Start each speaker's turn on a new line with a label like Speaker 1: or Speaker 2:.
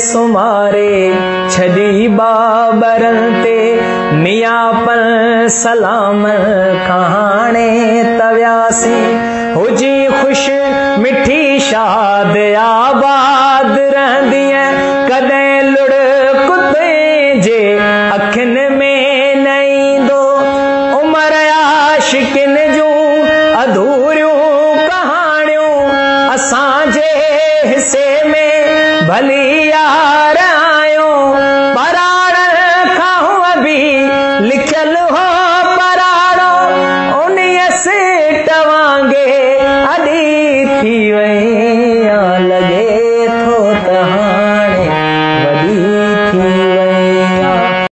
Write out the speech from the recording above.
Speaker 1: سمهاري ڇڏي ٻاٻرن تي نياپن سلامن کان هاڻي ته وياسين هجي خوش مٺي شاد آباد.